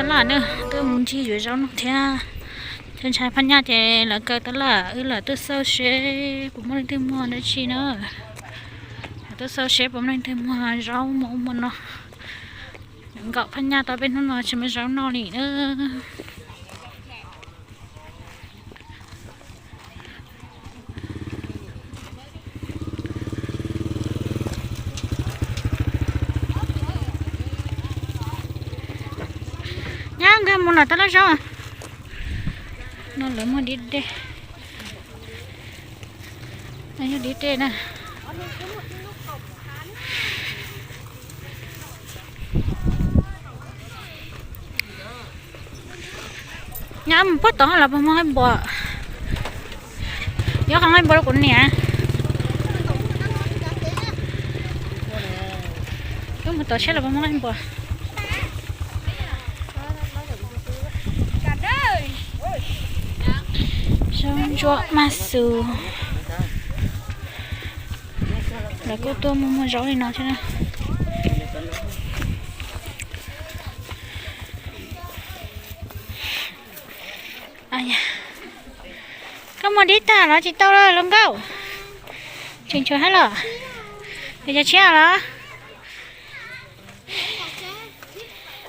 Lawm na, tuaj mus ncig yuav zaub no thiab. Cov ntxhais Phaj Nyaj ces lawv kaw tab lawm, wb los tuaj xauj seb puas muaj leej twg muag dab tsi na. Los tuaj xauj seb puas muaj leej twg muag zaub muag ub muag no. Nkaum Phaj Nyaj tau peb hnub no tsis muaj zaub noj li na. Nyab nkag mus lawm tab laj zaub. No lawv muag dib dej. No yog dib dej na. Nyab mus puag tod los puas muaj nqaij npua? Yuav qhov nqaij npua rau kuv niam. Wb mus tod seb los puas muaj nqaij npua. Zaub ntsuab maj xus. Lawv kuj tuaj muag muag zaub li no thiab na. Koj muag dib tag los tsis tau los nkauj? Tseem tshuav hab los? Yog cov tshiab los?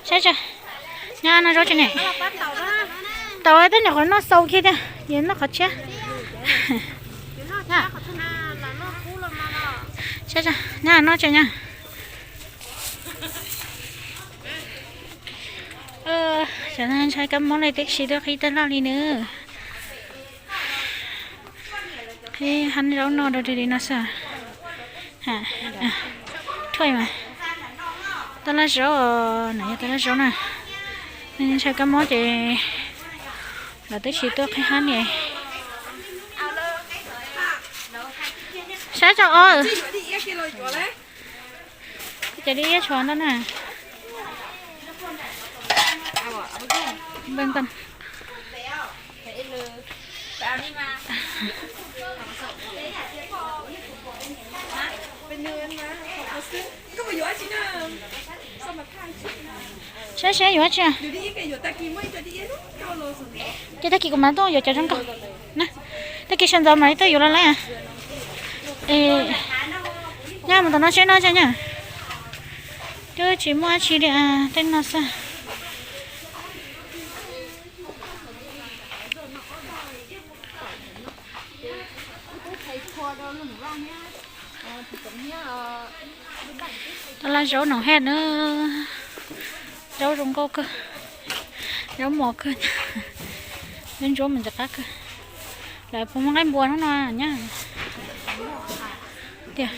Saib tso, nyob no zaub tsev ne. Tau tej nyuam qhuav noj xau kiag tiag, yuav noj qhov tshiab. Saib tso, nyob no tsev nyob. Cov ntxhais kab mob li tib si tuaj qhib tag laj li nws. Qhib hab zaub noj rau li no xwb. Thuaj mas, tab laj zaub, no yog tab laj zaub na. Ntxhais kab mob ces lawv twb tsis tuaj qhib hab ne. Saib tso os. Ces li iab tshuav ntau na. Saib seb yuav dab tsi. Ces tag kis kuv mam tuaj yuav cov zoo nkauj na. Tag kis sawv ntxov mam li tuaj yuav los lawm. Nyob mus tom no seb noj tso nyob. Twb tsis muaj dab tsi li, tej no xwb. Tab laj zaub no haj na. Zaub zoo nkauj kawg. Zaub mos kawg. Zaub ntsuab mas ntxim qab kawg. Lawv puas muaj nqaij npua hnub no nyob tiag.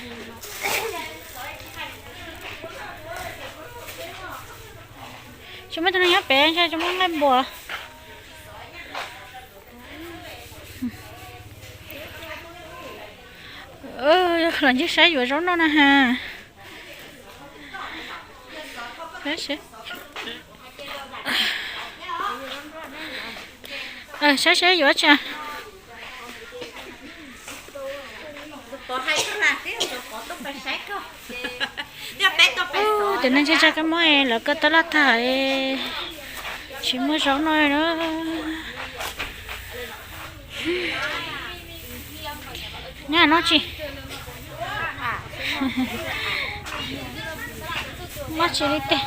Tsis muaj tus neeg nyob pem, ntshe tsis muaj nqaij npua. Los ncig saib yuav zaub noj na has. Saib seb yuav tsi. Tus neeg ntxhais kab mob lawv kaw tab laj tag, tsis muaj zaub noj na. Nyob noj tsi? Noj tsi li tej.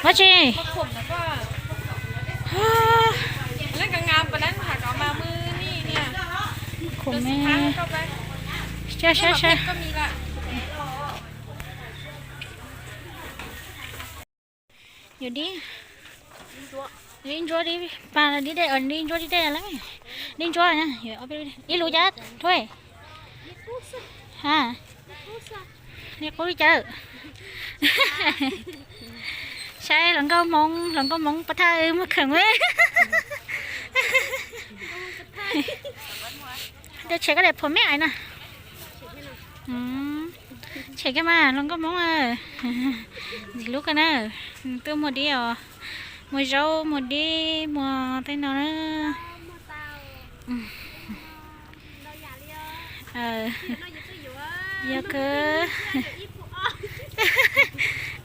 Dab tsi? Khum me. Saib saib saib. Yuav dib, dib ntsuab dib pag dib dej, dib ntsuab dib dej lawm. Dib ntsuab na, ib lub cas thuaj. Ha, li qub li cas. Saib hluas nkauj Hmoob, hluas nkauj Hmoob pov thawj muaj kheem me. Tej tshem koj daim phom me ais na. Tshem kiag mas hluas nkauj Hmoob. Ntxim hlub kawg na. Tuaj muag dib os, muag zaub muag dib muag tej no na. Yog kawg.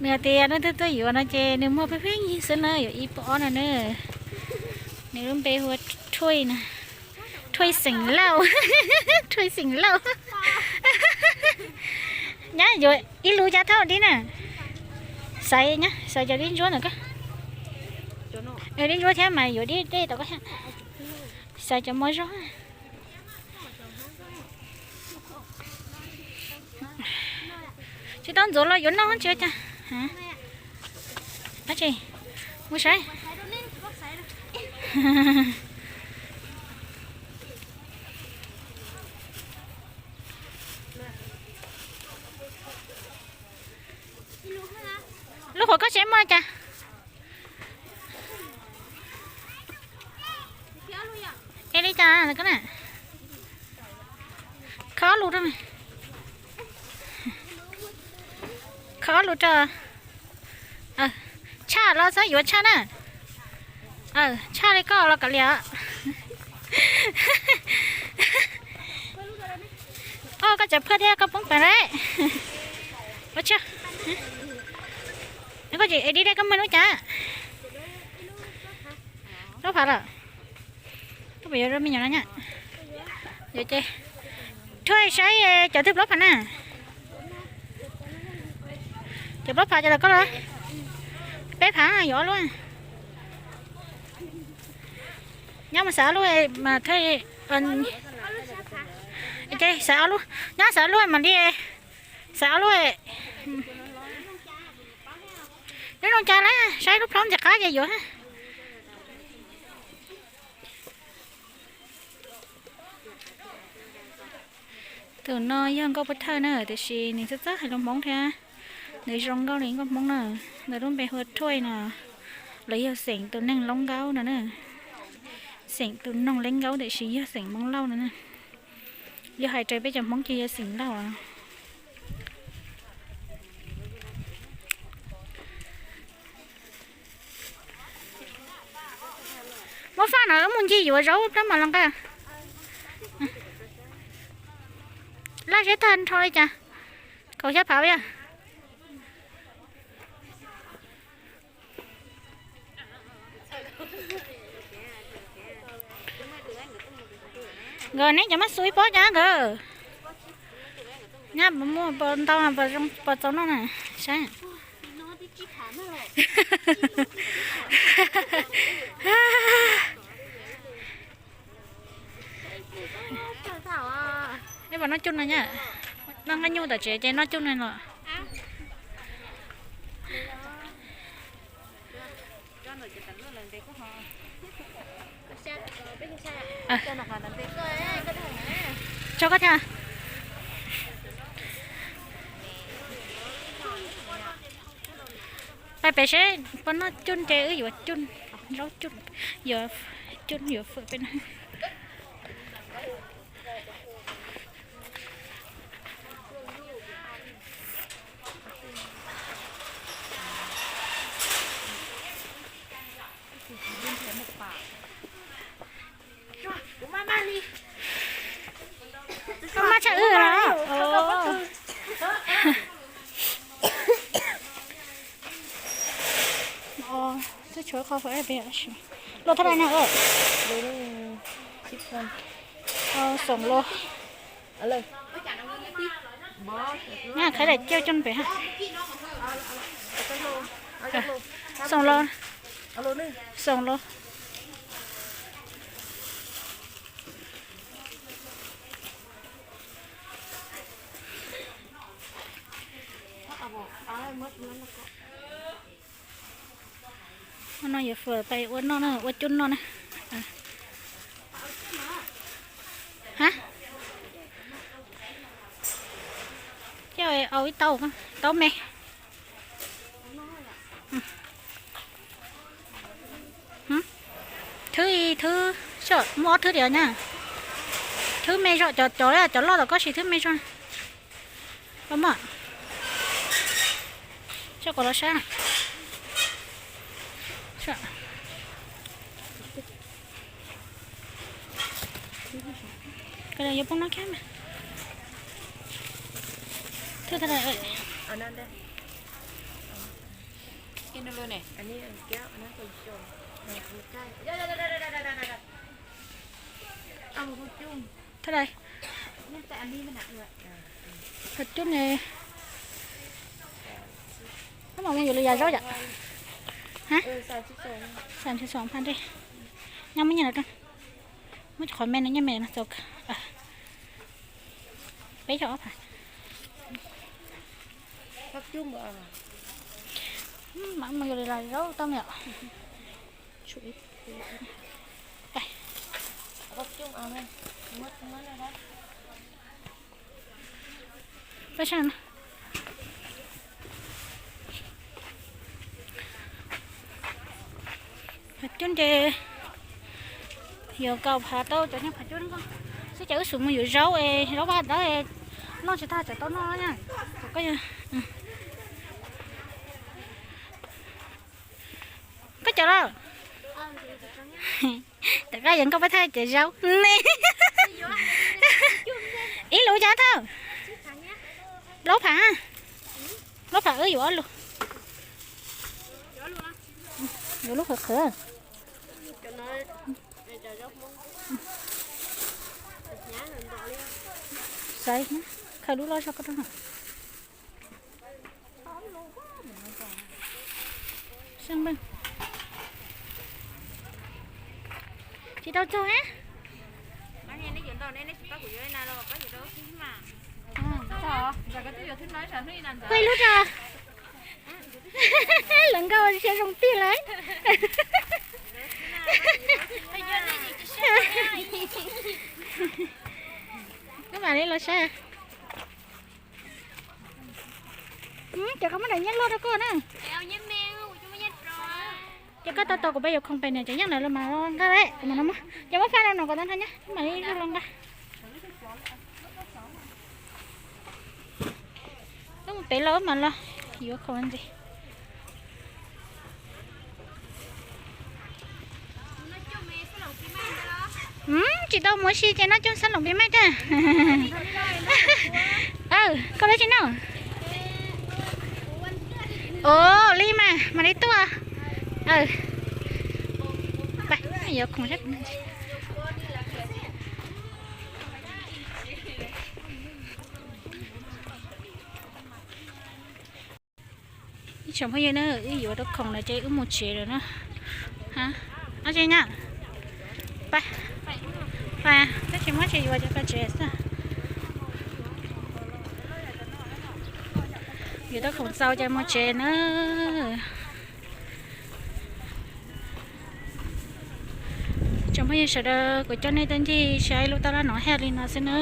Nws tias nws tuaj tuaj yuav no ces nws muag pheej pheej yig xwb na, yuav ib puas ob no na. Nws lub npe hu ua Thuj na. Thuj xeem Lauj. Thuj xeem Lauj. Nyab yuav ib lub cab thauj dib na. Xaiv nyab, xaiv cov dib ntsuab ntawm ko. Dib ntsuab thiab mas yuav dib dej tau ko thiab. Xaiv cov mov zog. Tsis tau ntxuav los yuav noj tsis ua cas. Mus saib. Lub qhuav koj tsev muaj li cas? Es li cas ko na? Kho ob lus rau. Kho ob lus rau. Tshaj los txhob yuav tshaj na. Tshaj li koj los kav liam. Koj tseem phaj thiab koj poob peev lawm. Ua tshaj. Koj tseem es dib dej koj muag lub cas? Plaub phav lawm. Koj puas yuav rau me nyuam no nyab? Yuav ces. Thuaj saib cov twg plaub phav na. Cov plaub phav cov ntawm koj los? Peb phav yuav ob lub. Nyob mas xav ob lub mas thuaj. Ces xav ob lub, nyob xav ob lub mam li. Xav ob lub. Lub zoo cas lawm, saib lub plhaub ntxim qab ces yuav. Tus no yog nkauj pov thawj na, tiam sis nws txawj txawj hais lus Hmoob thiab. Nws zoo nkauj li nkauj Hmoob na. Nws lub npe hu ua Thuaj no. Lawv yog xeem tus neeg Loob Nkaub no na. Xeem tus noog Leeb Nkaub tiam sis yog xeem Hmoob Lauj no na. Yog hais raws peb cov Hmoob ces yog xeem Lauj. Muab faj no wb mus ncig yuav zaub plab mas los nqa. Laj zeb tag nrho li cas? Kaum xya phav yog. Nkawd neb cov mab xu ib pob cas nkawd. Nyab puas muaj, puas ntau, puas txaus noj na, saib. Neb puas noj cuj no nyab? Noj nqaij nyuj tom tsev ces noj cuj no los. Tso koj thiab. Pais pem seb puas noj cuj ces wb yuav cuj, zaub cuj, yuav cuj yuav fawm pem no. Koj maj tshaj wb los? Twb tshuav qhov fawm pem, luaj thaj dab no. Xoom los. Nyab qheb daim caj coj pem ha. Xoom los. Xoom los. No yuav fawm pais ua noj na, ua cuj noj na. Ha, coj au ib tau, tau me. Thwb, thwb, muaj ob thwb tiag na. Thwb me zog, cov, cov, cov loj tom koj siv thwb me zog. Pab mom, tso kom los sab. Koj yuav poob no kiag mas. Thwj tag. Thwj tag. Phaj cub ne, koj mam mus yuav lwm yam zaub yom. Ha, xas tsis xoom pha ntsej. Nyob muab nyiaj los rau, muab cov qhov me no nyiaj me no txaus kawg. Peb caug ob phav. Mam mus yuav lwm yam zaub tau me os. Peb sab no. Phav cub ces yuav kaum phav tau cov niag phav cub no xwb ces wb xub mus yuav zaub es zaub vaj dawb es noj tsis tag tseem tau noj na. Koj yog, koj cov lawm. Tam koj yeej koj pab thaj cov zaub ne. Ib lub cov thawj, plaub phav, plaub phav wb yuav ob lub. Yuav lub qhwv qhwv. Saib, khaws lub loj zog koj rau. Tsis tau txog. Koj ib lub rau. Lawv nkauj siab zoo tiag lawm. Koj mam li los saib. Ces koj muab daim nyiaj loj rau koj na. Ces koj tau tau kuv peb yuav khoom pem niam cov nyiaj lawm los mas los nqa lawm kuv mam los muab. Ces muab faj rau no kom tau nrho nyab mam li los nqa. Wb mus pem los wb mam los yuav khoom ntxiv. Tsis tau mus ua si ces noj coob xab loos pis mej tiag. Koj lub tsis noj. Ua li mas mam li tuaj. Yuav khoom sab. Ib tsoom phooj ywg na, wb yuav tau khoom lawm ces wb mus tsev lawm na. Ab tsi nyab, tab sis muab tsis yuav ces pais tsev xwb. Yuav tau khoom txaus ces mus tsev na. Tsoom phooj ywg sawv daws, kuv coj nej tuaj ncig saib lub tab laj no haj li no xwb na.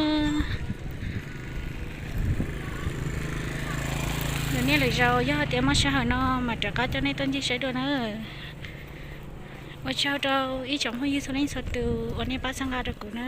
Lwm niaj lwm zaus yog hais tias muaj sij hawm no mas rov qab coj nej tuaj ncig saib dua na. Ua tsaug rau ib tsoom phooj ywg txhua leej txhua tus uas nej pab txhawb nqa rau kuv na.